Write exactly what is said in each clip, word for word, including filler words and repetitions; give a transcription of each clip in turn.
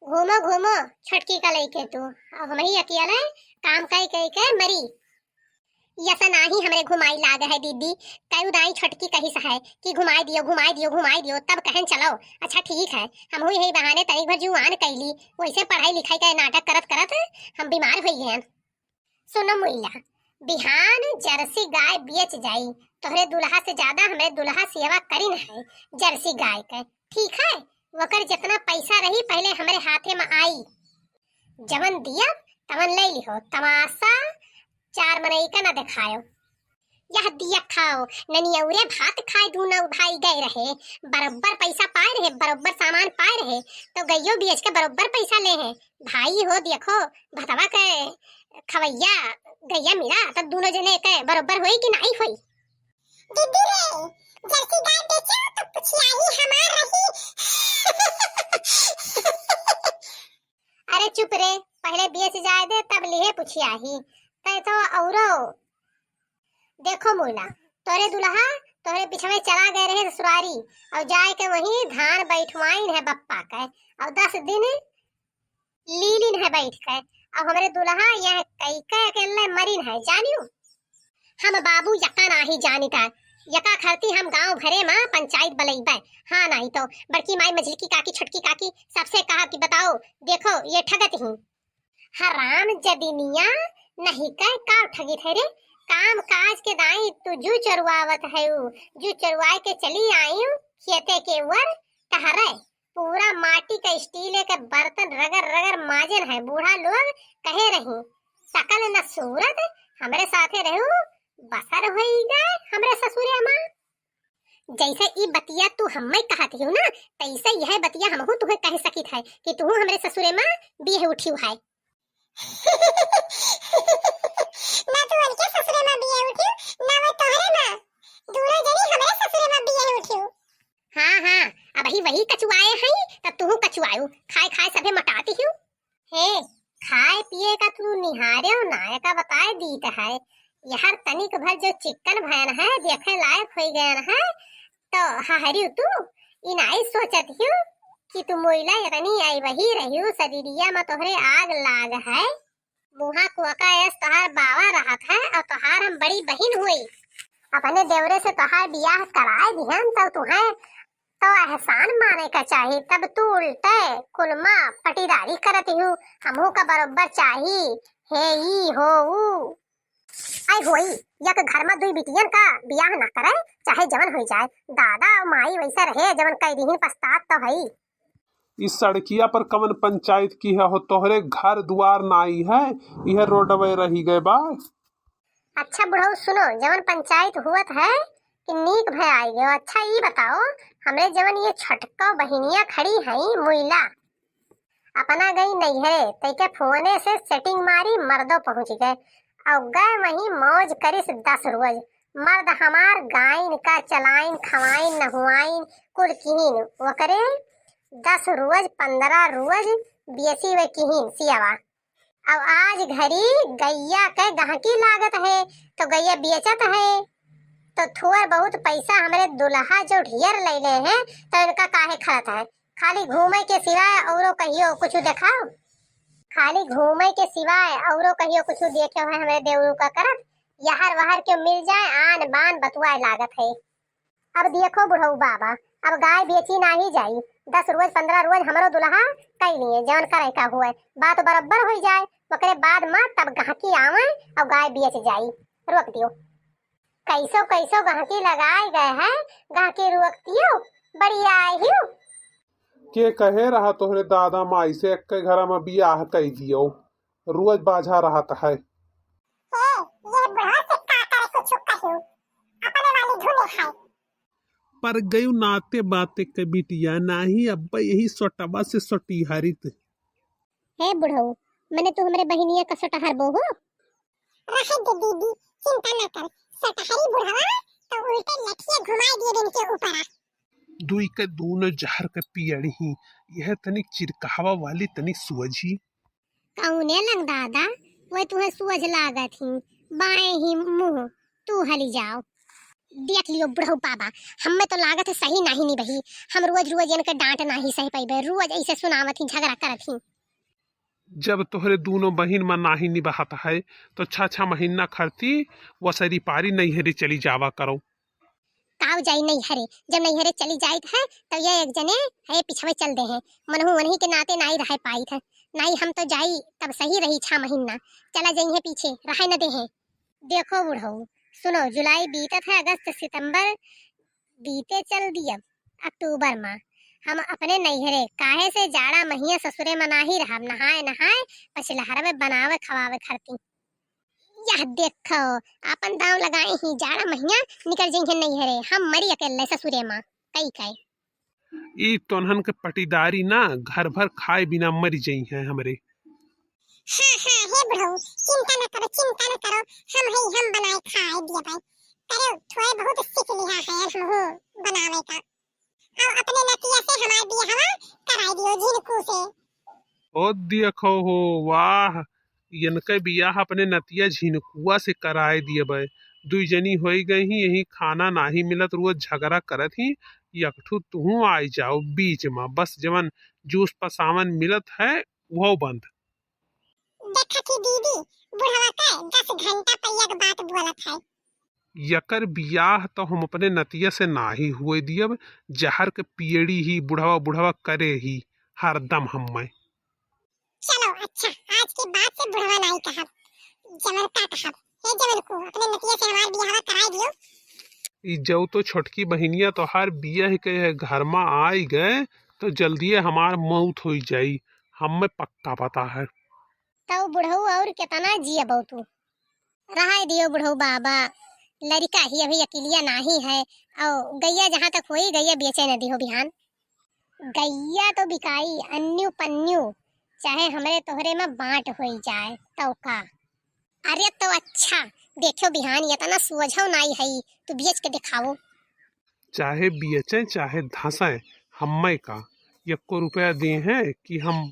घूमो घूमो छोटकी का लइके तू, अब हमही अकेले काम कइ कइ के मरी। यस नाही हमरे घुमाई लाग है दीदी, कई दाई छोटकी कहिस है कि घुमाई दियो, घुमाई दियो, घुमाई दियो, तब कहन चलो। अच्छा ठीक है, हमहू यही बहाने तनिक भर जुआन कैली, वैसे पढ़ाई लिखाई का नाटक करत करत हम बीमार होइ गयन। सुनो मुइला, बिहान जर्सी गाय बेच जाई, तोहरे दुल्हा से ज्यादा हमरे दुल्हा सेवा करिन है जर्सी गाय के, ठीक है? वकर जितना पैसा रही पहले हमरे हाथे में आई, जवन दियब तवन ले लिहो, तमाशा चार मनई का न दिखायो। यह दिया खाओ, ननियौरे भात खाए दूनो भाई गए रहे, बरोबर पैसा पाए रहे, बरोबर सामान पाए रहे, तो गइयो बेच के बरोबर पैसा ले हैं। भाई हो देखो, भतवा के खवैया गइया मिला, तब दूनो जने के बरोबर होई कि नाई होई? दीदी रे, जर्सी गाय बेचो तो पुछियाही हमार रही। अरे चुप रे, पहले बेच जाए दे, तब लिहे पुछियाही। तै तो औरो। देखो मुइला, तोरे दुल्हा तोरे पिछवे चला गए रहे ससुरारी, और जाए के वहीं धान बैठवाइन है बप्पा के, और दस दिन लीलिन है बैठ के, और हमरे दुल्हा यह कई के अकेले मरिन है, जानियो। हम बाबू यका नाही जानिता, यका खरती हम गांव भरे मा पंचायत बलैबे। हाँ, नाही तो बड़की माई, मझलकी काकी, छोटकी काकी, सबसे कहा कि बताओ, देखो ये ठगत ही। हराम जदिनिया, नहीं कह का ठगित है रे, काम काज के दाई तू जू चरुआवत है, उ जू चरुआए के चली आई खेते के वर टहरे, पूरा माटी का स्टीले के बर्तन रगड़ रगड़ माजन है। बूढ़ा लोग कहे रही, "सकल न सूरत, हमरे साथे रहू, बसर होई गए हमरे ससुरे माँ।" जैसे ई बतिया तू हम्मे कहत हियो ना, तैसे यह बतिया हमहू तुहे कह सकित है कि तू हमरे ससुरे माँ बियह उठियो है। ना तू उनके ससुरे माँ बियह उठियो, ना वो तोहरे माँ। दूनो जनी हमरे ससुरे माँ बियह उठियो। हाँ, हाँ, अबही वही कचुआए हई, त तू कचुआयू, खाए खाए सभे मोटाती हियो। हे, खाए पिए का तू निहारेउ ना, एका बताए दीत है। यहर तनिक भर जो चिक्कन भयन है, देखे लायक होई गयन है, तो हहरिउ तू, ई नाई सोचत हियो कि तू मोइला इतनी आई वही रहियो, शरीरिया में तोहरे आग लाग है। मुहा कोका एस तोहार बावा रहत है और तोहार हम बड़ी बहिन हुई। अपने देवरे से तोहार बियाह कराए दिहन, तब तुहें तो एहसान माने का चाही, तब तू उल्टे कुलमा पटीदारी करत हियो। हमहू का बरोबर चाही, हे ई हो ऊ। आई होई, यक घर में दुई बिटियन का बियाह ना करे, चाहे जवन होई जाए। दादा और माई वैसे रहे, जवन कई दिहिन पछतात तो हई। इस सड़किया पर कवन पंचायत की है हो, तोहरे घर दुआर नाई है, यह रोडवे रही गए बा। अच्छा बुढ़ऊ सुनो, जवन पंचायत हुवत है कि नीक भय आई गयो। अच्छा ई बताओ, हमरे जवन ये छोटको बहिनिया खड़ी है मुइला, अपना गई नैहरे, तैके फोने से सेटिंग मारी, मर्दो पहुँच गए। और गए वहीं मौज करिस दस रोज। मर्द हमार गाइन का चलाइन, खवाइन, नहुआइन, कुल किहिन। ओकरे दस रोज, पन्द्रह रोज बेसी वे किहिन सियावा। अब आज घरी गैया के गहकी लागत है, तो गैया बेचत है, तो थोड़ बहुत पैसा हमरे दुल्हा जो ढेर लैले हैं, तो इनका काहे खरत है? खाली घूमे के सिवाय औरो कहियो कुछ देखाओ। खाली घूमे के सिवाय औरो कहियो कुछ देखे है हमरे देवरू का करत? यहर वहर के मिल जाए, आन बान बतुआए लागत है। अब देखो बुढ़ऊ बाबा, अब गाय बेची नाही जाई, दस रोज पन्द्रह रोज हमरो दुल्हा कई लिए, जवन करे का हुए, बात बराबर होई जाए, ओकरे बाद मा तब गहकी आवे और गाय बेच जाई। रोक दियो। कैसो कैसो गहकी लगाए गए है, गहकी रोक दियो, बड़ी आए हियो। के कहे रहा तोहरे दादा माई से एक्के घरा में बियाह कई दियो, रोज बाझा रहत है। ए, ये बुढ़वा से का करे कुछ कहियो, अपने वाली धुने है। पर गयू नाते बाते के बिटिया, नाही अब्बा यही सोटवा से सोटी हरित। हे बुढ़ऊ, मने तू हमरे बहिनिया का सोटहर बो हो? रहे दे दीदी, चिंता ना कर, सोटहरी बुढ़वा तो उल्टे लठिया घुमाए दिए दिन के ऊपर आ। दुई के दूनो जहर के पियड़ी ही, यह तनिक चिरकावा वाली तनिक सुअझी। कौने लंग दादा, वह तुहे सुअझ लागत ही, बाएं ही मुंह, तू हली जाओ। देख लियो बुढ़ऊ बाबा, हम्मे तो लागत है सही नाहीं निबही। हम रोज रोज इनके डांट नाहीं सह पइबे, रोज ऐसे सुनावत ही, झगड़ा करत ही। जब तोहरे दूनो बहिन मा नाहीं निबहत है, तो छह छह महीना खरती वसरी पारी नैहरे चली जावा करो। काउ जाई नैहरे, जब नैहरे चली जाइत है, तब ये एक जने है पिछवे चल दे हैं। मनहू उन्हीं के नाते नाहीं रह पाइत है, नाहीं हम तो जाई, तब सही रही छह महीना। चला जाई है पीछे, रहे न दे हैं। देखो बुढ़ऊ, सुनो, जुलाई बीतत है, अगस्त सितंबर बीते चल दियब, अक्टूबर मा हम अपने नैहरे, काहे से जाड़ा महिया ससुरे मा नाहीं रहब, नहाए नहाए पछलहर में बनावे खवावे खरती। यह देखो, आपन दांव लगाए ही, जाड़ा महिया निकल जइहें नैहरे, हम मरी अकेले ससुरे मा, कई कई। ई तोन्हन के पटीदारी ना, घर भर खाए बिना मरी जइहें हमरे। हाँ, हाँ, हे बुढ़ऊ, चिंता न करो, चिंता न करो, हम है, हम बनाए खाए दिए भाई। करो, थोड़े बहुत सीख लिहा है हमहू बनावे का। अब अपने नतिया से हमार बियाहवा कराई दियो झिनकू से। ओ देखो हो, वाह, इनके बियाह अपने नतिया झिनकुआ से कराए दिए बे। दुई जनी होई गई ही, यही खाना नाहीं मिलत, रोज झगड़ा करत ही। एक ठू तुहू आई जाओ बीच मा, बस जवन जूस पसावन मिलत है, वो बंद। देखा थी दीदी, बुढ़वा के दस घंटा पहिया के बात बोलत है। यकर बियाह तो हम अपने नतिया से नाहीं हुए दियब, जहर के पियड़ी ही बुढ़वा बुढ़वा करे ही हरदम हम्मे। चलो अच्छा, आज के बाद से बुढ़वा नाहीं कहब, जवन का कहब। हे जवन को, अपने नतिया से हमार बियाह कराए दियो। ई जौ तो छोटकी बहिनिया तोहार बियाह के है घर मा आई गए, तो जल्दिए हमार मौत होई जाई, हम्मे पक्का पता है। तौ बुढ़ऊ और केतना जियबौ तू? रहाय दियो बुढ़ऊ बाबा, लड़िका ही अभी अकिलिया नाहीं है, और गैया जहाँ तक होई, गैया बेचे न दिहो बिहान। गैया तो बिकाई अन्यू पन्यू, चाहे हमरे तोहरे मा बाँट होई जाए, तौ का? अरे तौ अच्छा, देखियो बिहान एतना सोझौ नाहीं है, तू बेच के देखाओ। चाहे बियचें, चाहे धंसैं, हम्मै का एक्को रुपया देहें कि हम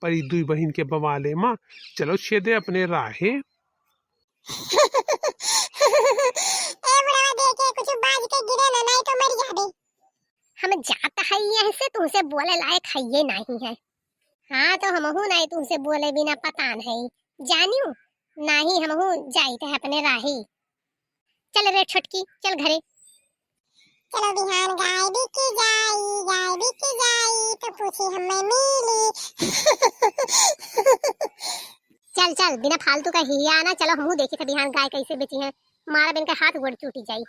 परी दुई बहिन के बवाले मा, चलो छेदे अपने राहे। ए बुढ़वा देखे कुछ बाज के गिरे ना, नाहीं तो मर जाबे। हम जात है यहाँ से, तुमसे बोले लायक है ये नाहीं है। हाँ, तो हमहू नाहीं तुमसे बोले बिना पता नाहीं, जानियो, नाहीं हमहू जाइत है अपने राही। चल रे छोटकी, चल घरे। चलो बिहान गाय बिकी जाई, गाय बिकी जाई, तो पूछी हम्मे मिली। चल, चल, बिना फालतू का हियाना, चलो हमहू देखी थे बिहान गाय कैसे बेची है, मारा बिन के हाथ गोड़ टूटी जाई।